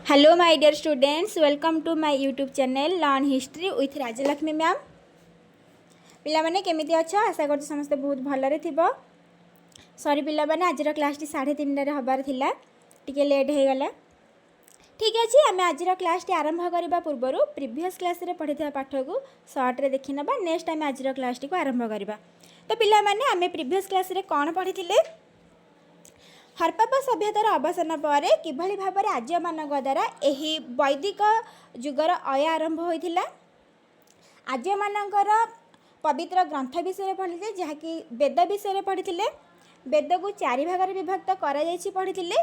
Hello my dear students, welcome to my YouTube channel Learn History with Rajalakshmi ma'am. ପିଲାମାନେ, କେମିତି ଅଛ? ଆଶା କରୁଛି ସମସ୍ତେ ବହୁତ ଭଲରେ ଥିବ। ସରି ପିଲାମାନେ, ଆଜିର କ୍ଲାସ୍ଟି 3:30ରେ ହେବାର ଥିଲା, ଟିକେ ଲେଟ୍ ହେଇଗଲା। ଠିକ୍ ଅଛି, ଆମେ ଆଜିର କ୍ଲାସ୍ଟି ଆରମ୍ଭ କରିବା ପୂର୍ବରୁ ପ୍ରିଭିୟସ୍ କ୍ଲାସ୍ରେ ପଢ଼ିଥିବା ପାଠକୁ ସର୍ଟରେ ଦେଖିନେବା। ନେକ୍ସଟ ଆମେ ଆଜିର କ୍ଲାସ୍ଟିକୁ ଆରମ୍ଭ କରିବା। ତ ପିଲାମାନେ, ଆମେ ପ୍ରିଭିୟସ୍ କ୍ଲାସ୍ରେ କ'ଣ ପଢ଼ିଥିଲେ? ହରପ୍ପା ସଭ୍ୟତାର ଅବସାନ ପରେ କିଭଳି ଭାବରେ ଆର୍ଯ୍ୟମାନଙ୍କ ଦ୍ୱାରା ଏହି ବୈଦିକ ଯୁଗର ଅୟ ଆରମ୍ଭ ହୋଇଥିଲା, ଆର୍ଯ୍ୟମାନଙ୍କର ପବିତ୍ର ଗ୍ରନ୍ଥ ବିଷୟରେ ପଢ଼ିଥିଲେ, ଯାହାକି ବେଦ ବିଷୟରେ ପଢ଼ିଥିଲେ। ବେଦକୁ ଚାରି ଭାଗରେ ବିଭକ୍ତ କରାଯାଇଛି ପଢ଼ିଥିଲେ: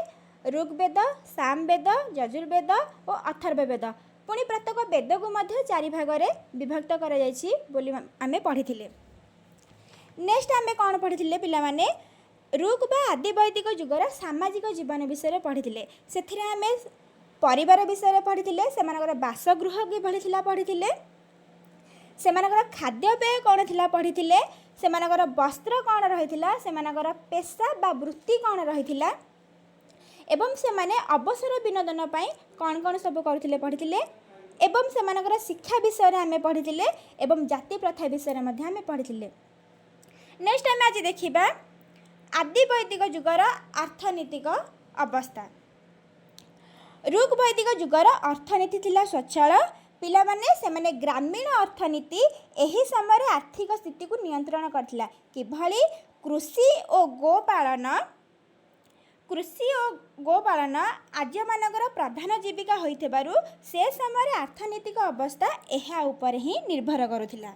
ଋଗ୍ବେଦ, ସାମବେଦ, ଯଜୁର୍ବେଦ ଓ ଅଥର୍ବବେଦ। ପୁଣି ପ୍ରତ୍ୟେକ ବେଦକୁ ମଧ୍ୟ ଚାରି ଭାଗରେ ବିଭକ୍ତ କରାଯାଇଛି ବୋଲି ଆମେ ପଢ଼ିଥିଲେ। ନେକ୍ସଟ ଆମେ କ'ଣ ପଢ଼ିଥିଲେ ପିଲାମାନେ? ଋକ୍ ବା ଆଦି ବୈଦିକ ଯୁଗର ସାମାଜିକ ଜୀବନ ବିଷୟରେ ପଢ଼ିଥିଲେ। ସେଥିରେ ଆମେ ପରିବାର ବିଷୟରେ ପଢ଼ିଥିଲେ, ସେମାନଙ୍କର ବାସଗୃହ କିଭଳି ଥିଲା ପଢ଼ିଥିଲେ, ସେମାନଙ୍କର ଖାଦ୍ୟପେୟ କ'ଣ ଥିଲା ପଢ଼ିଥିଲେ, ସେମାନଙ୍କର ବସ୍ତ୍ର କ'ଣ ରହିଥିଲା, ସେମାନଙ୍କର ପେସା ବା ବୃତ୍ତି କ'ଣ ରହିଥିଲା ଏବଂ ସେମାନେ ଅବସର ବିନୋଦନ ପାଇଁ କ'ଣ କ'ଣ ସବୁ କରୁଥିଲେ ପଢ଼ିଥିଲେ ଏବଂ ସେମାନଙ୍କର ଶିକ୍ଷା ବିଷୟରେ ଆମେ ପଢ଼ିଥିଲେ ଏବଂ ଜାତି ପ୍ରଥା ବିଷୟରେ ମଧ୍ୟ ଆମେ ପଢ଼ିଥିଲେ। ନେକ୍ସଟ ଆମେ ଆଜି ଦେଖିବା ଆଦି ବୈଦିକ ଯୁଗର ଅର୍ଥନୈତିକ ଅବସ୍ଥା। ଋକ୍ ବୈଦିକ ଯୁଗର ଅର୍ଥନୀତି ଥିଲା ସ୍ୱଚ୍ଛଳ। ପିଲାମାନେ, ସେମାନେ ଗ୍ରାମୀଣ ଅର୍ଥନୀତି ଏହି ସମୟରେ ଆର୍ଥିକ ସ୍ଥିତିକୁ ନିୟନ୍ତ୍ରଣ କରିଥିଲା। କିଭଳି? କୃଷି ଓ ଗୋପାଳନ ଆର୍ଯ୍ୟମାନଙ୍କର ପ୍ରଧାନ ଜୀବିକା ହୋଇଥିବାରୁ ସେ ସମୟରେ ଅର୍ଥନୈତିକ ଅବସ୍ଥା ଏହା ଉପରେ ହିଁ ନିର୍ଭର କରୁଥିଲା।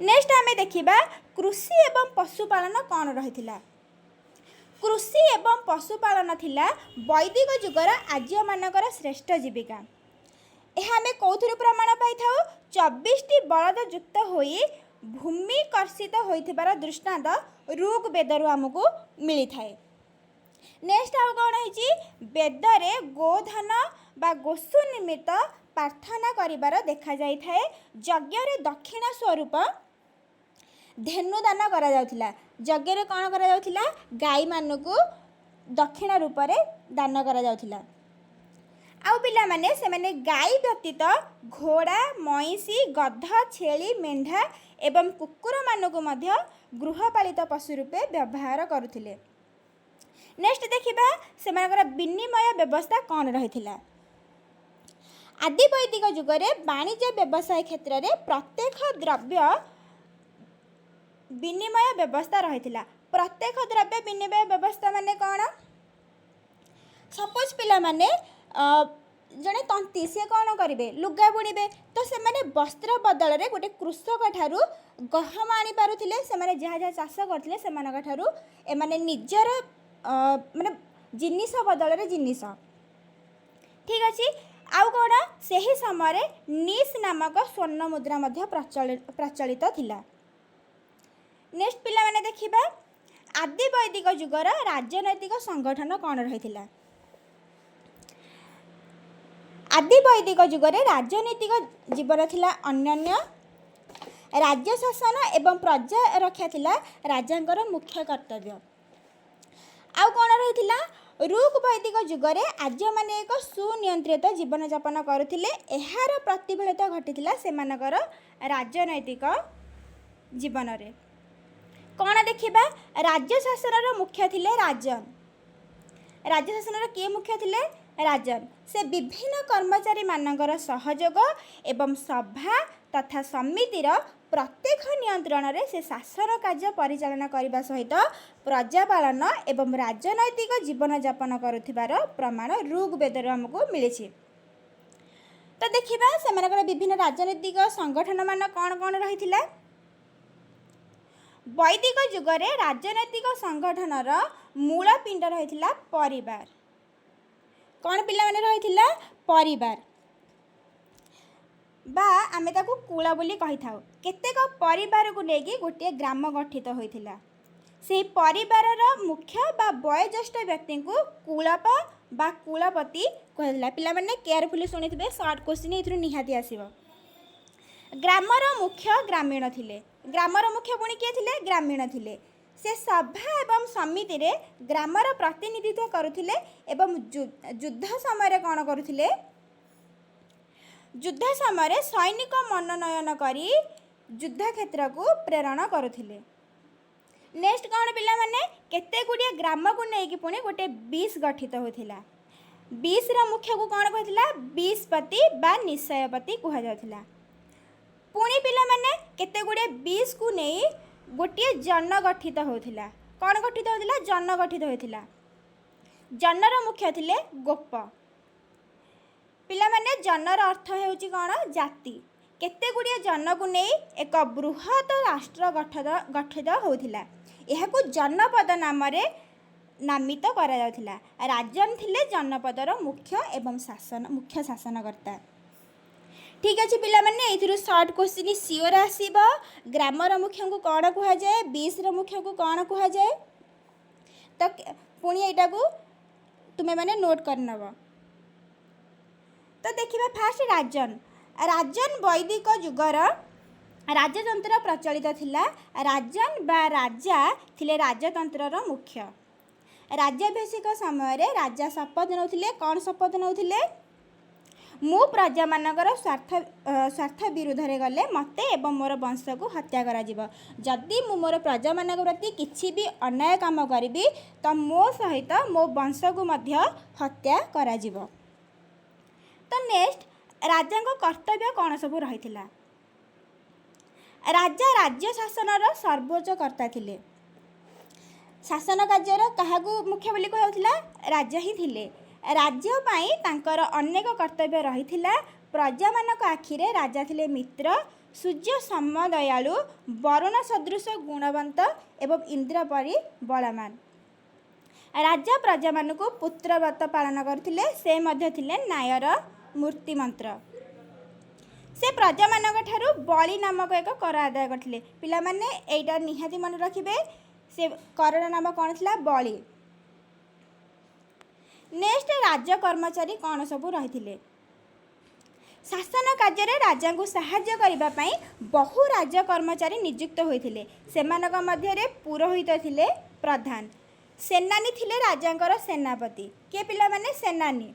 ନେକ୍ସଟ ଆମେ ଦେଖିବା କୃଷି ଏବଂ ପଶୁପାଳନ କ'ଣ ରହିଥିଲା। କୃଷି ଏବଂ ପଶୁପାଳନ ଥିଲା ବୈଦିକ ଯୁଗର ଆର୍ଯ୍ୟମାନଙ୍କର ଶ୍ରେଷ୍ଠ ଜୀବିକା। ଏହା ଆମେ କେଉଁଥିରୁ ପ୍ରମାଣ ପାଇଥାଉ? 24ଟି ବଳଦ ଯୁକ୍ତ ହୋଇ ଭୂମି କର୍ଷିତ ହୋଇଥିବାର ଦୃଷ୍ଟାନ୍ତ ଋକ୍ ବେଦରୁ ଆମକୁ ମିଳିଥାଏ। ନେକ୍ସଟ ଆଉ କ'ଣ ହେଇଛି? ବେଦରେ ଗୋଧନ ବା ଗୋସୁ ନିମିତ୍ତ ପ୍ରାର୍ଥନା କରିବାର ଦେଖାଯାଇଥାଏ। ଯଜ୍ଞରେ ଦକ୍ଷିଣା ସ୍ୱରୂପ ଧେନୁ ଦାନ କରାଯାଉଥିଲା। ଯଜ୍ଞରେ କ'ଣ କରାଯାଉଥିଲା? ଗାଈମାନଙ୍କୁ ଦକ୍ଷିଣା ରୂପରେ ଦାନ କରାଯାଉଥିଲା। ଆଉ ପିଲାମାନେ, ସେମାନେ ଗାଈ ବ୍ୟତୀତ ଘୋଡ଼ା, ମଇଁଷି, ଗଧ, ଛେଳି, ମେଣ୍ଢା ଏବଂ କୁକୁରମାନଙ୍କୁ ମଧ୍ୟ ଗୃହପାଳିତ ପଶୁ ରୂପେ ବ୍ୟବହାର କରୁଥିଲେ। ନେକ୍ସଟ ଦେଖିବା ସେମାନଙ୍କର ବିନିମୟ ବ୍ୟବସ୍ଥା କ'ଣ ରହିଥିଲା। ଆଦି ବୈଦିକ ଯୁଗରେ ବାଣିଜ୍ୟ ବ୍ୟବସାୟ କ୍ଷେତ୍ରରେ ପ୍ରତ୍ୟକ୍ଷ ଦ୍ରବ୍ୟ ବିନିମୟ ବ୍ୟବସ୍ଥା ରହିଥିଲା। ପ୍ରତ୍ୟକ୍ଷ ଦ୍ରବ୍ୟ ବିନିମୟ ବ୍ୟବସ୍ଥା ମାନେ କ'ଣ? ସପୋଜ ପିଲାମାନେ, ଜଣେ ତନ୍ତୀ, ସିଏ କ'ଣ କରିବେ? ଲୁଗା ବୁଣିବେ। ତ ସେମାନେ ବସ୍ତ୍ର ବଦଳରେ ଗୋଟେ କୃଷକ ଠାରୁ ଗହମ ଆଣିପାରୁଥିଲେ। ସେମାନେ ଯାହା ଯାହା ଚାଷ କରୁଥିଲେ, ସେମାନଙ୍କ ଠାରୁ ଏମାନେ ନିଜର ମାନେ ଜିନିଷ ବଦଳରେ ଜିନିଷ। ଠିକ୍ ଅଛି। ଆଉ କ'ଣ? ସେହି ସମୟରେ ନିସ୍ ନାମକ ସ୍ୱର୍ଣ୍ଣ ମୁଦ୍ରା ମଧ୍ୟ ପ୍ରଚଳିତ ଥିଲା। ନେକ୍ସଟ ପିଲାମାନେ ଦେଖିବା ଆଦି ବୈଦିକ ଯୁଗର ରାଜନୈତିକ ସଂଗଠନ କ'ଣ ରହିଥିଲା। ଆଦି ବୈଦିକ ଯୁଗରେ ରାଜନୈତିକ ଜୀବନ ଥିଲା ଅନନ୍ୟ। ରାଜ୍ୟ ଶାସନ ଏବଂ ପ୍ରଜା ରକ୍ଷା ଥିଲା ରାଜାଙ୍କର ମୁଖ୍ୟ କର୍ତ୍ତବ୍ୟ। ଆଉ କ'ଣ ରହିଥିଲା? ଋକ୍ ବୈଦିକ ଯୁଗରେ ଆର୍ଯ୍ୟମାନେ ଏକ ସୁନିୟନ୍ତ୍ରିତ ଜୀବନଯାପନ କରୁଥିଲେ। ଏହାର ପ୍ରତିଫଳିତ ଘଟିଥିଲା ସେମାନଙ୍କର ରାଜନୈତିକ ଜୀବନରେ। କ'ଣ ଦେଖିବା? ରାଜ୍ୟ ଶାସନର ମୁଖ୍ୟ ଥିଲେ ରାଜନ। ରାଜ୍ୟ ଶାସନର କିଏ ମୁଖ୍ୟ ଥିଲେ? ରାଜନ। ସେ ବିଭିନ୍ନ କର୍ମଚାରୀମାନଙ୍କର ସହଯୋଗ ଏବଂ ସଭା ତଥା ସମିତିର ପ୍ରତ୍ୟକ୍ଷ ନିୟନ୍ତ୍ରଣରେ ସେ ଶାସନ କାର୍ଯ୍ୟ ପରିଚାଳନା କରିବା ସହିତ ପ୍ରଜାପାଳନ ଏବଂ ରାଜନୈତିକ ଜୀବନଯାପନ କରୁଥିବାର ପ୍ରମାଣ ଋକ୍ ବେଦରୁ ଆମକୁ ମିଳିଛି। ତ ଦେଖିବା ସେମାନଙ୍କର ବିଭିନ୍ନ ରାଜନୈତିକ ସଂଗଠନ ମାନ କ'ଣ କ'ଣ ରହିଥିଲା। ବୈଦିକ ଯୁଗରେ ରାଜନୈତିକ ସଂଗଠନର ମୂଳ ପିଣ୍ଡ ରହିଥିଲା ପରିବାର। କ'ଣ ପିଲାମାନେ ରହିଥିଲା? ପରିବାର ବା ଆମେ ତାକୁ କୁଳ ବୋଲି କହିଥାଉ। କେତେକ ପରିବାରକୁ ନେଇକି ଗୋଟିଏ ଗ୍ରାମ ଗଠିତ ହୋଇଥିଲା। ସେହି ପରିବାରର ମୁଖ୍ୟ ବା ବୟୋଜ୍ୟେଷ୍ଠ ବ୍ୟକ୍ତିଙ୍କୁ କୁଳପ ବା କୁଳପତି କୁହାଯାଉଥିଲା। ପିଲାମାନେ, କେୟାରଫୁଲି ଶୁଣିଥିବେ, ସର୍ଟ କୋଶ୍ଚିନ୍ ଏଥିରୁ ନିହାତି ଆସିବ। ଗ୍ରାମର ମୁଖ୍ୟ ଗ୍ରାମୀଣ ଥିଲେ। ଗ୍ରାମର ମୁଖ୍ୟ ପୁଣି କିଏ ଥିଲେ? ଗ୍ରାମୀଣ ଥିଲେ। ସେ ସଭା ଏବଂ ସମିତିରେ ଗ୍ରାମର ପ୍ରତିନିଧିତ୍ୱ କରୁଥିଲେ ଏବଂ ଯୁଦ୍ଧ ସମୟରେ କ'ଣ କରୁଥିଲେ? ଯୁଦ୍ଧ ସମୟରେ ସୈନିକ ମନୋନୟନ କରି ଯୁଦ୍ଧ କ୍ଷେତ୍ରକୁ ପ୍ରେରଣ କରୁଥିଲେ। ନେକ୍ସଟ କ'ଣ ପିଲାମାନେ? କେତେ ଗୁଡ଼ିଏ ଗ୍ରାମକୁ ନେଇକି ପୁଣି ଗୋଟେ ବିସ୍ ଗଠିତ ହୋଇଥିଲା। ବିସ୍ର ମୁଖ୍ୟକୁ କ'ଣ କୁହାଯାଉଥିଲା? ବିସ୍ପତି ବା ନିଶୟପତି କୁହାଯାଉଥିଲା। ପୁଣି ପିଲାମାନେ, କେତେ ଗୁଡ଼ିଏ ବିସ୍କୁ ନେଇ ଗୋଟିଏ ଜନ ଗଠିତ ହେଉଥିଲା। କ'ଣ ଗଠିତ ହେଉଥିଲା? ଜନ ଗଠିତ ହୋଇଥିଲା। ଜନର ମୁଖ୍ୟ ଥିଲେ ଗୋପ। ପିଲାମାନେ, ଜନର ଅର୍ଥ ହେଉଛି କ'ଣ? ଜାତି। କେତେ ଗୁଡ଼ିଏ ଜନକୁ ନେଇ ଏକ ବୃହତ ରାଷ୍ଟ୍ର ଗଠିତ ହେଉଥିଲା। ଏହାକୁ ଜନପଦ ନାମରେ ନାମିତ କରାଯାଉଥିଲା। ରାଜନ ଥିଲେ ଜନପଦର ମୁଖ୍ୟ ଏବଂ ମୁଖ୍ୟ ଶାସନକର୍ତ୍ତା। ଠିକ୍ ଅଛି ପିଲାମାନେ, ଏଇଥିରୁ ସର୍ଟ କୋଶ୍ଚିନ୍ ସିଓର ଆସିବ। ଗ୍ରାମର ମୁଖ୍ୟଙ୍କୁ କ'ଣ କୁହାଯାଏ? ବିସ୍ର ମୁଖ୍ୟଙ୍କୁ କ'ଣ କୁହାଯାଏ? ତ ପୁଣି ଏଇଟାକୁ ତୁମେମାନେ ନୋଟ୍ କରିନେବ। ତ ଦେଖିବା ଫାଷ୍ଟ ରାଜନ। ରାଜନ, ବୈଦିକ ଯୁଗର ରାଜତନ୍ତ୍ର ପ୍ରଚଳିତ ଥିଲା। ରାଜନ ବା ରାଜା ଥିଲେ ରାଜତନ୍ତ୍ରର ମୁଖ୍ୟ। ରାଜ୍ୟାଭିଷେକ ସମୟରେ ରାଜା ଶପଥ ନେଉଥିଲେ। କ'ଣ ଶପଥ ନେଉଥିଲେ? ମୁଁ ପ୍ରଜାମାନଙ୍କର ସ୍ୱାର୍ଥ ବିରୁଦ୍ଧରେ ଗଲେ ମୋତେ ଏବଂ ମୋର ବଂଶକୁ ହତ୍ୟା କରାଯିବ। ଯଦି ମୁଁ ମୋର ପ୍ରଜାମାନଙ୍କ ପ୍ରତି କିଛି ବି ଅନ୍ୟାୟ କାମ କରିବି, ତ ମୋ ସହିତ ମୋ ବଂଶକୁ ମଧ୍ୟ ହତ୍ୟା କରାଯିବ। ତ ନେକ୍ସଟ, ରାଜାଙ୍କ କର୍ତ୍ତବ୍ୟ କ'ଣ ସବୁ ରହିଥିଲା? ରାଜା ରାଜ୍ୟ ଶାସନର ସର୍ବୋଚ୍ଚ କର୍ତ୍ତା ଥିଲେ। ଶାସନ କାର୍ଯ୍ୟର କାହାକୁ ମୁଖ୍ୟ ବୋଲି କୁହାଯାଉଥିଲା? ରାଜା ହିଁ ଥିଲେ। ରାଜ୍ୟ ପାଇଁ ତାଙ୍କର ଅନେକ କର୍ତ୍ତବ୍ୟ ରହିଥିଲା। ପ୍ରଜାମାନଙ୍କ ଆଖିରେ ରାଜା ଥିଲେ ମିତ୍ର, ସୂର୍ଯ୍ୟ ସମଦୟାଳୁ, ବରୁଣ ସଦୃଶ ଗୁଣବନ୍ତ ଏବଂ ଇନ୍ଦ୍ର ପରି ବଳବାନ। ରାଜା ପ୍ରଜାମାନଙ୍କୁ ପୁତ୍ରବ୍ରତ ପାଳନ କରୁଥିଲେ। ସେ ମଧ୍ୟ ଥିଲେ ନ୍ୟାୟର ମୂର୍ତ୍ତିମନ୍ତ। ସେ ପ୍ରଜାମାନଙ୍କ ଠାରୁ ବଳି ନାମକ ଏକ କର ଆଦାୟ କରିଥିଲେ। ପିଲାମାନେ, ଏଇଟା ନିହାତି ମନେ ରଖିବେ। ସେ କରର ନାମ କ'ଣ ଥିଲା? ବଳି। ନେକ୍ସଟ, ରାଜ କର୍ମଚାରୀ କ'ଣ ସବୁ ରହିଥିଲେ? ଶାସନ କାର୍ଯ୍ୟରେ ରାଜାଙ୍କୁ ସାହାଯ୍ୟ କରିବା ପାଇଁ ବହୁ ରାଜ କର୍ମଚାରୀ ନିଯୁକ୍ତ ହୋଇଥିଲେ। ସେମାନଙ୍କ ମଧ୍ୟରେ ପୁରୋହିତ ଥିଲେ ପ୍ରଧାନ। ସେନାନୀ ଥିଲେ ରାଜାଙ୍କର ସେନାପତି। କିଏ ପିଲାମାନେ? ସେନାନୀ।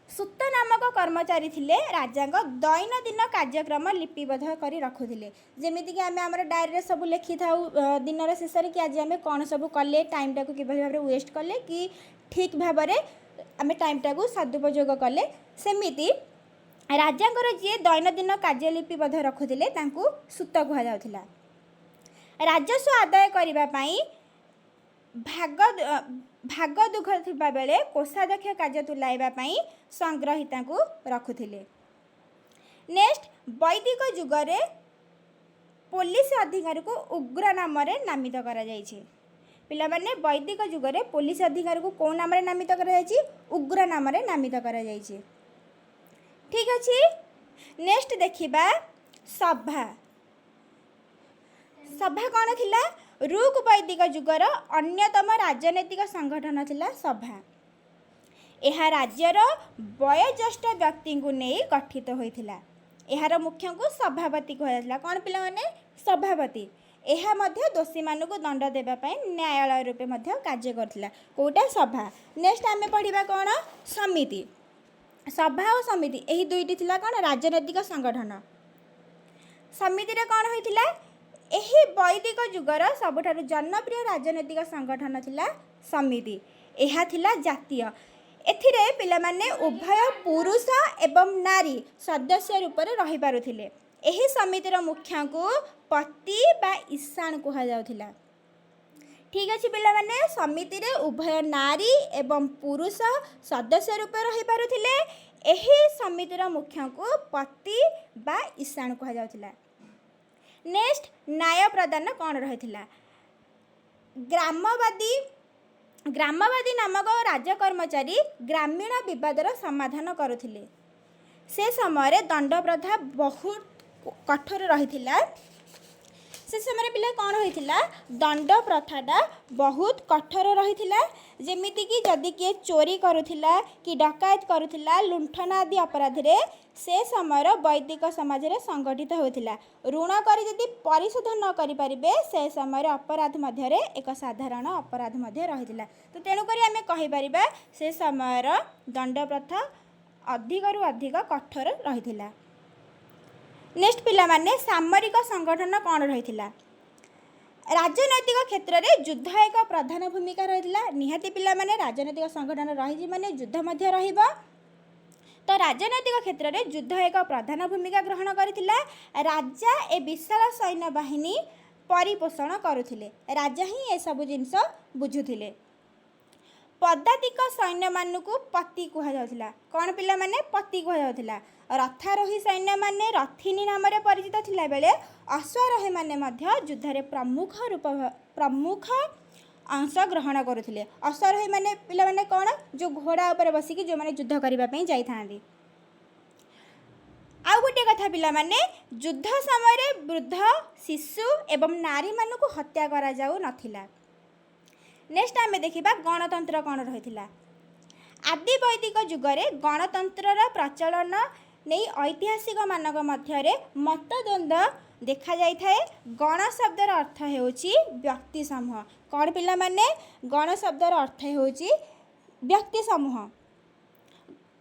ସୂତ ନାମକ କର୍ମଚାରୀ ଥିଲେ, ରାଜାଙ୍କ ଦୈନନ୍ଦିନ କାର୍ଯ୍ୟକ୍ରମ ଲିପିବଦ୍ଧ କରି ରଖୁଥିଲେ। ଯେମିତିକି ଆମେ ଆମର ଡାଏରୀରେ ସବୁ ଲେଖିଥାଉ ଦିନର ଶେଷରେ କି ଆଜି ଆମେ କ'ଣ ସବୁ କଲେ, ଟାଇମ୍ଟାକୁ କିଭଳି ଭାବରେ ୱେଷ୍ଟ କଲେ କି ଠିକ୍ ଭାବରେ ଆମେ ଟାଇମ୍ଟାକୁ ସଦୁପଯୋଗ କଲେ, ସେମିତି ରାଜାଙ୍କର ଯିଏ ଦୈନନ୍ଦିନ କାର୍ଯ୍ୟ ଲିପିବଦ୍ଧ ରଖୁଥିଲେ, ତାଙ୍କୁ ସୂତ କୁହାଯାଉଥିଲା। ରାଜସ୍ୱ ଆଦାୟ କରିବା ପାଇଁ ଭାଗ ଦୁଃଖ ଥିବାବେଳେ କୋଷାଧ୍ୟକ୍ଷ କାର୍ଯ୍ୟ ତୁଲାଇବା ପାଇଁ ସଂଗ୍ରହିତାଙ୍କୁ ରଖୁଥିଲେ। ନେକ୍ସଟ, ବୈଦିକ ଯୁଗରେ ପୋଲିସ ଅଧିକାରୀକୁ ଉଗ୍ର ନାମରେ ନାମିତ କରାଯାଇଛି। ପିଲାମାନେ, ବୈଦିକ ଯୁଗରେ ପୋଲିସ ଅଧିକାରୀକୁ କେଉଁ ନାମରେ ନାମିତ କରାଯାଇଛି? ଉଗ୍ର ନାମରେ ନାମିତ କରାଯାଇଛି। ଠିକ୍ ଅଛି, ନେକ୍ସଟ ଦେଖିବା ସଭା। ସଭା କ'ଣ ଥିଲା? ଋକ୍ ବୈଦିକ ଯୁଗର ଅନ୍ୟତମ ରାଜନୈତିକ ସଂଗଠନ ଥିଲା ସଭା। ଏହା ରାଜ୍ୟର ବୟୋଜ୍ୟେଷ୍ଠ ବ୍ୟକ୍ତିଙ୍କୁ ନେଇ ଗଠିତ ହୋଇଥିଲା। ଏହାର ମୁଖ୍ୟଙ୍କୁ ସଭାପତି କୁହାଯାଉଥିଲା। କ'ଣ ପିଲାମାନେ? ସଭାପତି। ଏହା ମଧ୍ୟ ଦୋଷୀମାନଙ୍କୁ ଦଣ୍ଡ ଦେବା ପାଇଁ ନ୍ୟାୟାଳୟ ରୂପେ ମଧ୍ୟ କାର୍ଯ୍ୟ କରୁଥିଲା। କେଉଁଟା? ସଭା। ନେକ୍ସଟ ଆମେ ପଢ଼ିବା କ'ଣ? ସମିତି। ସଭା ଓ ସମିତି, ଏହି ଦୁଇଟି ଥିଲା କ'ଣ? ରାଜନୈତିକ ସଂଗଠନ। ସମିତିରେ କ'ଣ ହୋଇଥିଲା? ଏହି ବୈଦିକ ଯୁଗର ସବୁଠାରୁ ଜନପ୍ରିୟ ରାଜନୈତିକ ସଂଗଠନ ଥିଲା ସମିତି। ଏହା ଥିଲା ଜାତୀୟ। ଏଥିରେ ପିଲାମାନେ, ଉଭୟ ପୁରୁଷ ଏବଂ ନାରୀ ସଦସ୍ୟ ରୂପରେ ରହିପାରୁଥିଲେ। ଏହି ସମିତିର ମୁଖ୍ୟଙ୍କୁ ପତି ବା ଈଶାଣ କୁହାଯାଉଥିଲା। ଠିକ୍ ଅଛି ପିଲାମାନେ, ସମିତିରେ ଉଭୟ ନାରୀ ଏବଂ ପୁରୁଷ ସଦସ୍ୟ ରୂପେ ରହିପାରୁଥିଲେ। ଏହି ସମିତିର ମୁଖ୍ୟଙ୍କୁ ପତି ବା ଈଶାଣ କୁହାଯାଉଥିଲା। ନେକ୍ସଟ, ନ୍ୟାୟ ପ୍ରଦାନ କ'ଣ ରହିଥିଲା? ଗ୍ରାମବାଦୀ ନାମକ ରାଜକର୍ମଚାରୀ ଗ୍ରାମୀଣ ବିବାଦର ସମାଧାନ କରୁଥିଲେ। ସେ ସମୟରେ ଦଣ୍ଡ ପ୍ରଥା ବହୁତ କଠୋର ରହିଥିଲା। ସେ ସମୟରେ ପିଲା କ'ଣ ହୋଇଥିଲା? ଦଣ୍ଡ ପ୍ରଥାଟା ବହୁତ କଠୋର ରହିଥିଲା। ଯେମିତିକି ଯଦି କିଏ ଚୋରି କରୁଥିଲା କି ଡକାୟତ କରୁଥିଲା, ଲୁଣ୍ଠନ ଆଦି ଅପରାଧରେ ସେ ସମୟର ବୈଦିକ ସମାଜରେ ସଂଗଠିତ ହେଉଥିଲା। ଋଣ କରି ଯଦି ପରିଶୋଧ ନ କରିପାରିବେ, ସେ ସମୟରେ ଅପରାଧ ମଧ୍ୟରେ ଏକ ସାଧାରଣ ଅପରାଧ ମଧ୍ୟ ରହିଥିଲା। ତ ତେଣୁକରି ଆମେ କହିପାରିବା, ସେ ସମୟର ଦଣ୍ଡ ପ୍ରଥା ଅଧିକରୁ ଅଧିକ କଠୋର ରହିଥିଲା। ନେକ୍ସଟ ପିଲାମାନେ, ସାମରିକ ସଂଗଠନ କ'ଣ ରହିଥିଲା? ରାଜନୈତିକ କ୍ଷେତ୍ରରେ ଯୁଦ୍ଧ ଏକ ପ୍ରଧାନ ଭୂମିକା ରହିଥିଲା। ନିହାତି ପିଲାମାନେ, ରାଜନୈତିକ ସଂଗଠନ ରହିଛି ମାନେ ଯୁଦ୍ଧ ମଧ୍ୟ ରହିବ। ତ ରାଜନୈତିକ କ୍ଷେତ୍ରରେ ଯୁଦ୍ଧ ଏକ ପ୍ରଧାନ ଭୂମିକା ଗ୍ରହଣ କରିଥିଲା। ରାଜା ଏ ବିଶାଳ ସୈନ୍ୟବାହିନୀ ପରିପୋଷଣ କରୁଥିଲେ। ରାଜା ହିଁ ଏସବୁ ଜିନିଷ ବୁଝୁଥିଲେ। ପଦାତିକ ସୈନ୍ୟମାନଙ୍କୁ ପତି କୁହାଯାଉଥିଲା। କ'ଣ ପିଲାମାନେ? ପତି କୁହାଯାଉଥିଲା। ରଥାରୋହୀ ସୈନ୍ୟମାନେ ରଥିନୀ ନାମରେ ପରିଚିତ ଥିଲାବେଳେ ଅଶ୍ୱାରୋହୀମାନେ ମଧ୍ୟ ଯୁଦ୍ଧରେ ପ୍ରମୁଖ ଅଂଶ ଗ୍ରହଣ କରୁଥିଲେ। ଅଶ୍ୱାରୋହୀମାନେ ପିଲାମାନେ କ'ଣ? ଯେଉଁ ଘୋଡ଼ା ଉପରେ ବସିକି ଯେଉଁମାନେ ଯୁଦ୍ଧ କରିବା ପାଇଁ ଯାଇଥାନ୍ତି। ଆଉ ଗୋଟିଏ କଥା ପିଲାମାନେ, ଯୁଦ୍ଧ ସମୟରେ ବୃଦ୍ଧ, ଶିଶୁ ଏବଂ ନାରୀମାନଙ୍କୁ ହତ୍ୟା କରାଯାଉନଥିଲା। ନେକ୍ସଟ ଆମେ ଦେଖିବା ଗଣତନ୍ତ୍ର କ'ଣ ରହିଥିଲା। ଆଦି ବୈଦିକ ଯୁଗରେ ଗଣତନ୍ତ୍ରର ପ୍ରଚଳନ ନେଇ ଐତିହାସିକମାନଙ୍କ ମଧ୍ୟରେ ମତଦ୍ୱନ୍ଦ୍ୱ ଦେଖାଯାଇଥାଏ। ଗଣ ଶବ୍ଦର ଅର୍ଥ ହେଉଛି ବ୍ୟକ୍ତି ସମୂହ। କ'ଣ ପିଲାମାନେ? ଗଣ ଶବ୍ଦର ଅର୍ଥ ହେଉଛି ବ୍ୟକ୍ତି ସମୂହ।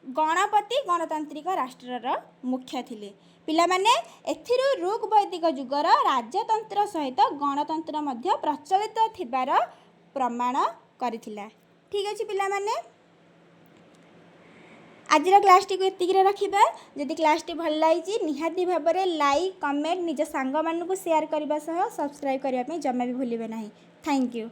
ଗଣପତି ଗଣତାନ୍ତ୍ରିକ ରାଷ୍ଟ୍ରର ମୁଖ୍ୟ ଥିଲେ। ପିଲାମାନେ, ଏଥିରୁ ଋକ୍ ବୈଦିକ ଯୁଗର ରାଜତନ୍ତ୍ର ସହିତ ଗଣତନ୍ତ୍ର ମଧ୍ୟ ପ୍ରଚଳିତ ଥିବାର ପ୍ରମାଣ କରିଥିଲା। ଠିକ୍ ଅଛି ପିଲାମାନେ, ଆଜିର କ୍ଲାସ୍ଟିକୁ ଏତିକିରେ ରଖିବା। ଯଦି କ୍ଲାସ୍ଟି ଭଲ ଲାଗିଛି, ନିହାତି ଭାବରେ ଲାଇକ୍, କମେଣ୍ଟ, ନିଜ ସାଙ୍ଗମାନଙ୍କୁ ସେୟାର କରିବା ସହ ସବସ୍କ୍ରାଇବ୍ କରିବା ପାଇଁ ଜମା ବି ଭୁଲିବେ ନାହିଁ। Thank you.